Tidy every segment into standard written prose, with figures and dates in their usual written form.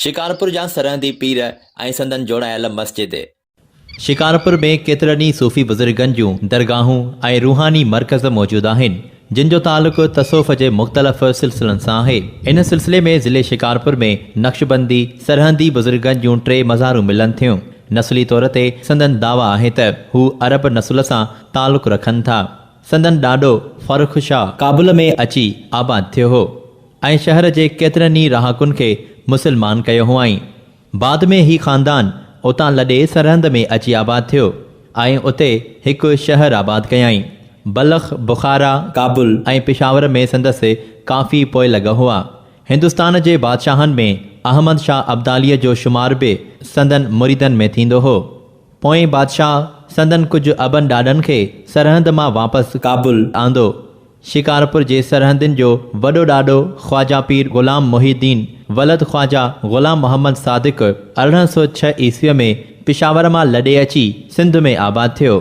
شڪارپور جا سرهندي پير ۽ سندن جوڙايل مسجد. شڪارپور ۾ ڪيترن ئي صوفي بزرگن جون درگاهون ۽ روحاني مرڪز موجود آهن، جن جو تعلق تصوف جي مختلف سلسلن سان آهي. ان سلسلي ۾ ضلعي شڪارپور ۾ نقشبندي سرهندي بزرگن جون ٽي مزارون ملن ٿيون. نسلي طور تي سندن دعويٰ آهي ته هو عرب نسل سان تعلق رکن ٿا. سندن ڏاڏو فرخ شاهه ڪابل ۾ اچي آباد ٿيو هو. ۽ شهر جي ڪيترن ئي رهاڪن کي مسلمان ڪيو هئائين. بعد ۾ هي خاندان اتان لڏي سرهند ۾ اچي آباد ٿيو ۽ اتي هڪ شهر آباد ڪيائين. بلخ، بخارا، ڪابل ۽ پشاور ۾ سندس ڪافي پوئلڳ هئا. هندستان جي بادشاهن ۾ احمد شاهه ابداليء جو شمار به سندن مريدن ۾ ٿيندو هو. پوئين بادشاهه سندن ڪجهه ابن ڏاڏن کي سرهند مان واپس ڪابل آندو. شڪارپور جي سرهندين جو وڏو ڏاڏو خواجه پير غلام محي الدين ولد خواجه غلام محمد صادق 1806 عيسويء ۾ پشاور مان لڏي اچي سنڌ ۾ آباد ٿيو.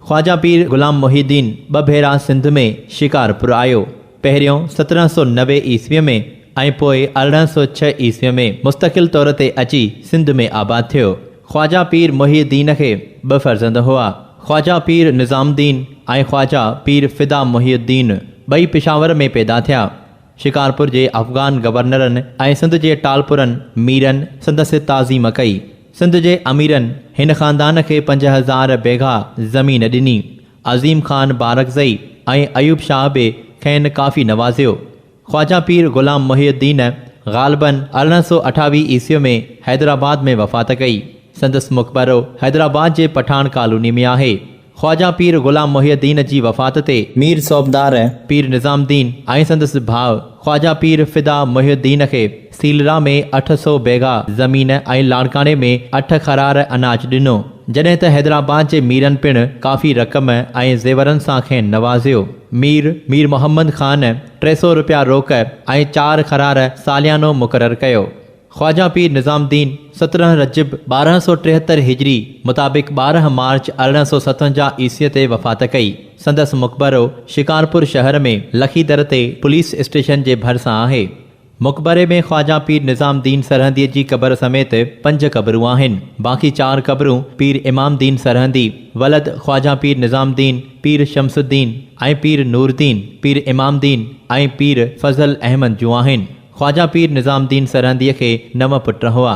خواجه پير غلام محي الدين ٻه ڀيرا سنڌ ۾ شڪارپور آيو. پهريون 1790 عيسويء ۾ ۽ پوء 1806 عيسويء ۾ مستقل طور تي اچي سنڌ ۾ آباد ٿيو. خواجه پير محي الدين کي ٻه فرزند هئا، خواجه پير نظام الدين ۽ خواجه پير فدا محي الدين ٻئي پشاور ۾ پيدا ٿيا. شڪارپور جي افغان گورنرن ۽ سنڌ جي ٽالپرن ميرن سندس تعظيم ڪئي. سنڌ جي اميرن هن خاندان کي 5000 بيگها زمين ڏني. عظيم خان بارڪزئي ۽ ايوب شاهه به کين ڪافي نوازيو. خواجه پير غلام محي الدين غالباً 1828 عيسويء ۾ حيدرآباد ۾ وفات ڪئي. سندس مقبرو حيدرآباد جي پٺاڻ ڪالوني ۾ آهي. خواجه پير غلام محي الدين جي وفات تي، مير صوبدار پير نظام الدين ۽ سندس ڀاء خواجه پير فدا محي الدين کي سيلرا ۾ 800 بيگها زمين ۽ لاڙڪاڻي ۾ اٺ خرار اناج ڏنو. جڏهن ته حيدرآباد جي ميرن پڻ ڪافي رقم ۽ زيورن سان کين نوازيو. مير مير محمد خان 300 رپيا روڪ ۽ چار خرار ساليانو مقرر ڪيو. خواجه پير نظام الدين 17 رجب 1273 هجري مطابق 12 مارچ 1857 عيسويء تي وفات ڪئي. سندس مقبرو شڪارپور شهر ۾ لکي در تي پوليس اسٽيشن جي ڀرسان آهي. مقبري ۾ خواجه پير نظام الدين سرهنديء جي قبر سميت پنج قبرون آهن. باقي چار قبرون پير امام الدين سرهندي، ولد خواجه پير نظام الدين، پير شمس الدين ۽ پير نور الدين، پير امام الدين ۽ پير فضل احمد جون آهن. خواجه پير نظام الدين سرهنديء کي نو پٽ هئا.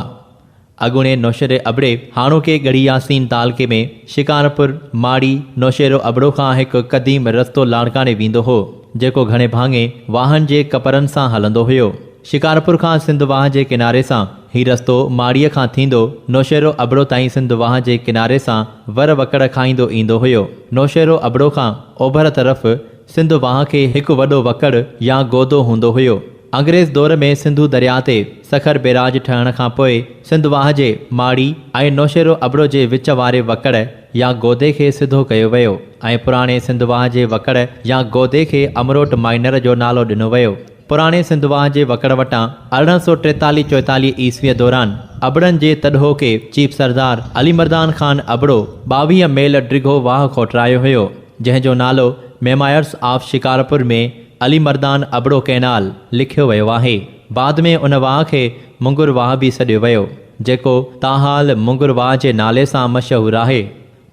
اڳوڻي نوشهري ابڙي، هاڻوڪي ڳڙهي ياسين تعلقي ۾ شڪارپور، ماڙي، نوشهرو ابڙو کان هڪ قديم رستو لاڙڪاڻي ويندو هو، جيڪو گهڻي ڀاڱي واهن جي ڪپرن سان هلندو هيو. شڪارپور کان سنڌ واهه جي ڪناري سان هي رستو ماڙيء کان ٿيندو نوشهرو ابڙو تائين سنڌ واهه جي ڪناري سان ور وڪڙ کائيندو ايندو هيو. نوشهرو ابڙو کان اوڀر طرف سنڌ واهه کي هڪ وڏو وڪڙ يا گودو هوندو هيو. انگريز دور ۾ سنڌو درياء تي سکر بيراج ٺهڻ کان پوء سنڌ واهه جي ماڙي ۽ نوشهرو ابڙو جي وچ واري وڪڙ يا گودي کي سڌو ڪيو ويو ۽ پراڻي سنڌ واهه جي وڪڙ يا گودي کي امروٽ مائنر جو نالو ڏنو ويو. پراڻي سنڌ واهه جي وڪڙ وٽان 1843 چوئيتاليهه عيسويء دوران ابڙن جي تڏهوڪي چيف سردار علي مردان خان ابڙو 22 ميل ڊگهو واهه کوٽرايو هيو، جنهن جو نالو memoirs of Shikarpur ۾ Ali Mardan Abro canal لکيو ويو آهي. بعد ۾ ان واهه کي منگر واهه به سڏيو ويو، جيڪو تاحال منگر واهه جي نالي سان مشهور آهي.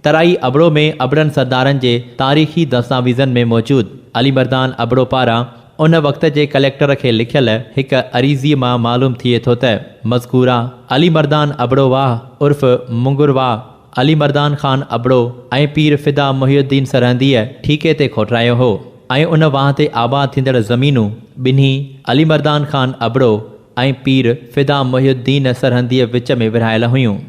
ترائي ابڙو ۾ ابڙن سردارن جي تاريخي دستاويزن ۾ موجود علي مردان ابڙو پاران ان وقت جي ڪليڪٽر کي لکيل هڪ عريضي مان معلوم ٿئي ٿو ته مذڪوره علي مردان ابڙو واهه عرف منگر واهه علي مردان خان ابڙو ۽ پير فدا محي الدين سرهنديء ٺيڪي تي کوٽرايو هو ۽ ان واهه تي آباد ٿيندڙ زمينون ٻنهي علي مردان خان ابڙو ۽ پير فدا محي الدين سرهنديء وچ ۾ ورهايل هيون.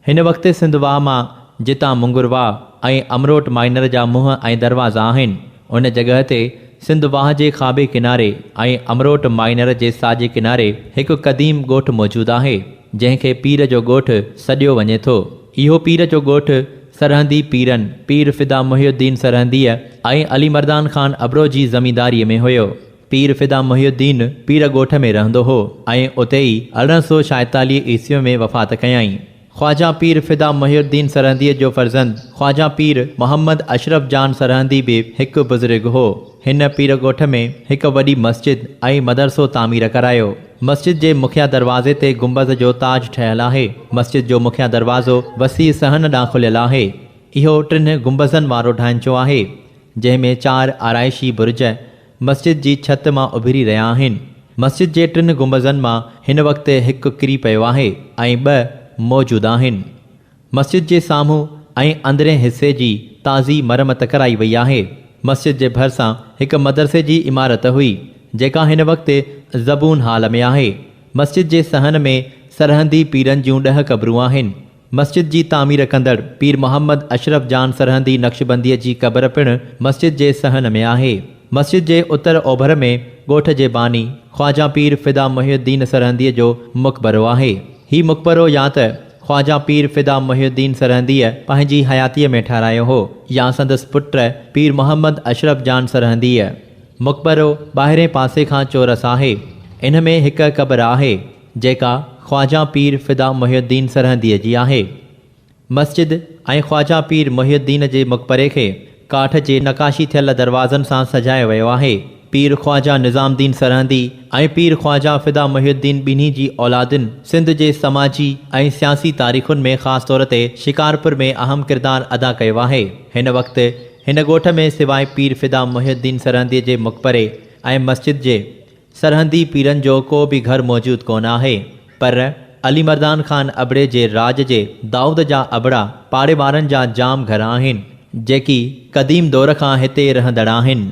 هن وقت سنڌ واهه مان جتان منگر واهه ۽ امروٽ مائنر جا منهن ۽ دروازا آهن، ان جڳهه تي سنڌ واهه جي کاٻي ڪناري ۽ امروٽ مائنر جي ساڄي ڪناري هڪ قديم ڳوٺ موجود آهي. جنهن کي پير جو ڳوٺ سڏيو وڃي ٿو. اهو پير جو ڳوٺ سرهندي پيرن، پير فدا محي الدين سرهنديء ۽ علي مردان خان ابڙو جي زمينداريء ۾ هيو. پير فدا محي الدين پير ڳوٺ ۾ رهندو هو ۽ اتي ئي 1846 عيسويء ۾ وفات ڪيائين. خواجه پير فدا محي الدين سرهنديء جو فرزند خواجه پير محمد اشرف جان سرهندي به هڪ بزرگ هو. هن پير ڳوٺ ۾ هڪ وڏي مسجد ۽ مدرسو تعمير ڪرايو. مسجد جي مکيه دروازي تي گنبذ جو تاج ٺهيل آهي. مسجد جو مکيه دروازو وسيع صحن ڏانهن کليل آهي. اهو ٽن گنبذن وارو ڍانچو آهي، جنهن ۾ چار آرائشي برج مسجد جي ڇت مان اڀري رهيا آهن. مسجد جي ٽن گنبذن مان هن وقت هڪ ڪري پيو آهي ۽ ٻه موجود آهن. مسجد جي سامهون ۽ اندرين حصي جي تازي مرمت ڪرائي وئي آهي. مسجد جي ڀرسان هڪ مدرسي جي عمارت هئي، جيڪا هن وقت زبون حال ۾ آهي. مسجد جي صحن ۾ سرهندي پيرن جون ڏهه قبرون آهن. مسجد جي تعمير ڪندڙ پير محمد اشرف جان سرهندي نقشبنديء جي قبر پڻ مسجد جي صحن ۾ آهي. مسجد جي اتر اوڀر ۾ ڳوٺ جي باني خواجه پير فدا محي الدين سرهنديء جو مقبرو آهي. هي مقبرو يا ته خواجه پير فدا محي الدين سرهنديء پنهنجي حياتيء ۾ ٺهرايو هو يا سندس پٽ پير محمد اشرف جان سرهنديء. مقبرو ٻاهرئين پاسي کان چورس آهي. ان ۾ هڪ قبر آهي، جيڪا خواجه پير فدا محي الدين سرهنديء جي آهي. مسجد ۽ خواجه پير محي الدين جي مقبري کي ڪاٺ جي نقاشي ٿيل دروازن سان سجايو ويو آهي. پير خواجه نظام الدين سرهندي ۽ پير خواجه فدا محي الدين ٻنهي جي اولادن سنڌ جي سماجي ۽ سياسي تاريخن ۾ خاص طور تي شڪارپور ۾ اهم ڪردار ادا ڪيو آهي. هن وقت هن ڳوٺ ۾ سواء پير فدا محي الدين سرهندي جي مقبري ۽ مسجد جي سرهندي پيرن جو ڪو به گهر موجود ڪونه آهي، پر علي مردان خان ابڙي جي راڄ جي دائود جا ابڙا پاڙي وارن جا جام گهر آهن، جيڪي قديم دور کان هتي رهندڙ آهن.